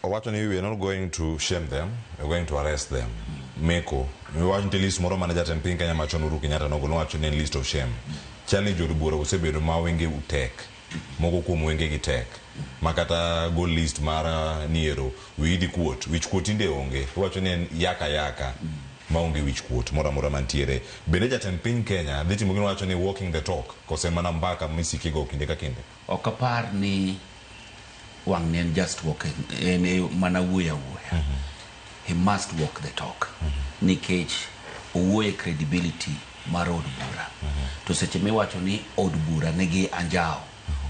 Owacho ni we are not going to shame them, we are going to arrest them. Meko, miwacho nitie list moro mane jatend piny Kenya machon Uhuru Kenyatta nogolo nowacho ni en list of shame. Chal ni jood bura osebedo ma wengeu tek. Moko kuom wengegi tek. Ma kata gol list mar niero wiyi dhi kuot. Wich kuot tinde onge. Iwacho ni en yaka yaka maonge wich kuot moro amora mantiere. Bende jatend piny Kenya dhi timo gima wacho ni walking the talk kose mana mbaka misike go kinde ka kinde? Ok apar ni wang' ni en just walking, en e mana wuoyo awuoya. He must walk the talk nikech owuoyo e credibility mar od bura. To seche miwacho ni od bura nigi anjawo,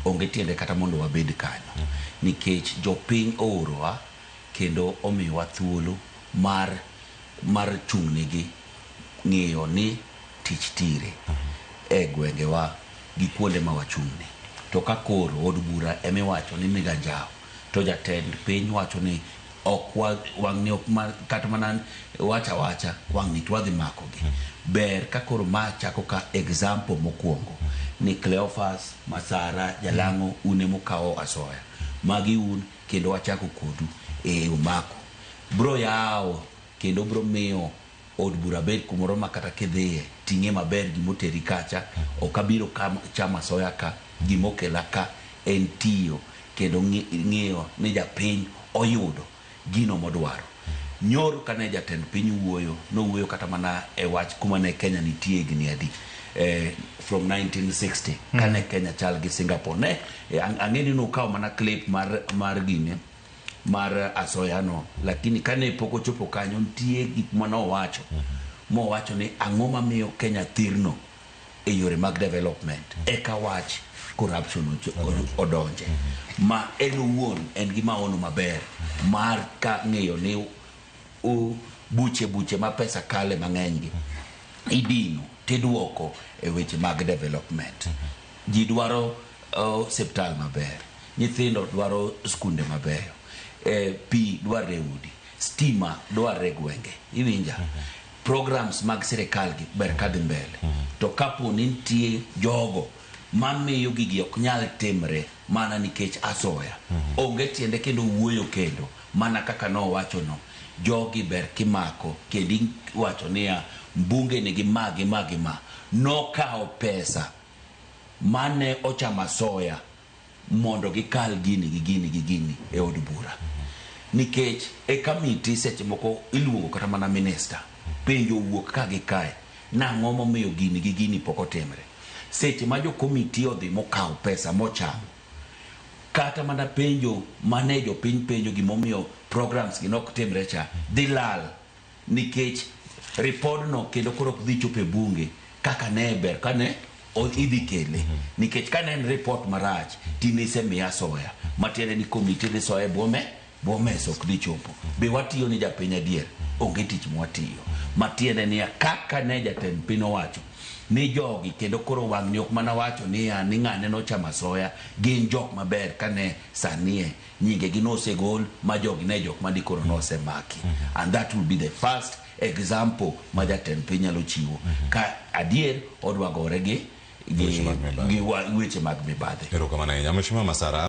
onge tiende kata mondo wabed kanyo nikech jopiny oorowa kendo omiyowa thuolo mar chung' negi ng'iyo ni tich tire e gwengewa gi kuonde ma wachung'ne. To ka koro od bura emiwacho ni nigi anjawo, to jatend piny wacho ni ok wa, wang'ni ok ma, kata mana wacha wacha wang'ni to wadhi makogi. Ber ka koro ma chako ka example mokwongo ni Cleophas Masara Jalang'o un emukawo asoya magi un kendo wachako kodu e umako bro yawo kendo bro miyo od bura bed kumoro ma kata kidhiye ting'e maber gimoteri kacha. Ok abiro chamo asoya ka, gimokela ka en tiyo kendo ng'iyo ni japiny oyudo gino modwaro. Nyoro kane jatend piny wuoyo, nowuoyo kata mana e wach kuma ne Kenya nitie higni adi from 1960 kane Kenya chal gi Singapore ne ang'e ni nukawo mana clip mar gine mar asoya no, lakini kane pok ochopo kanyo nitie gik manowacho mowacho ni ang'o mamiyo Kenya thirno e yore mag development, eka wach corruption odonje ma en owuon en gi maono maber mar ka ng'eyo ni buche buche ma pesa kale mang'eny gi idino tiduoko e weche mag development. Ji dwaro osiptal maber, nyithindo dwaro skunde mabeyo, pi dwarre e udi, stima dwarre e gwenge, iwinja? Programs mag sirikal gi ber kadhi mbele. To kapo ni nitie jogo mamiyo gigi ok nyal timre mana nikech asoya, onge tiende kendo wuoyo kendo mana kaka nowacho no, jogi ber kimako kendo iwacho niya mbunge nigi ma gi ma gi ma nokawo pesa mane ochamo asoya mondo gikal gini gi gini gi gini e od bura. Nikech e committee seche moko iluongo kata mana minister, penjo owuok ka gi kae, nang'o momiyo gini gi gini pok otimre. Seche ma jo committee odhi mokawo pesa mochamo, kata mana penjo mane jopiny penjo gimomiyo programs gi nok timre cha dhi lal nikech ripodno kendo koro ok dhi chopo e bunge kaka ne ber kane idhi kele, nikech kane en report marach tinisemiya asoya matiende ni committee dhi soye bwome bwomes ok dhi chopo. Be watiyo ni japiny adier? Onge tich mwatiyo matiende niya kaka ne jatend piny owacho ni jogi kendo koro wang'ni ok mana wacho niya ni ng'ane nochamo asoya, gin jok maber kane sanie nyingegi nosegol ma jogi ne jok ma dikoro nosemaki, and that will be the first example ma jatend piny nyalo chiwo ka adier odwa gore gi Weche mag mibadhi. Gi weche mag mibadhi. Erokamano ahinya, Mheshimiwa Masara.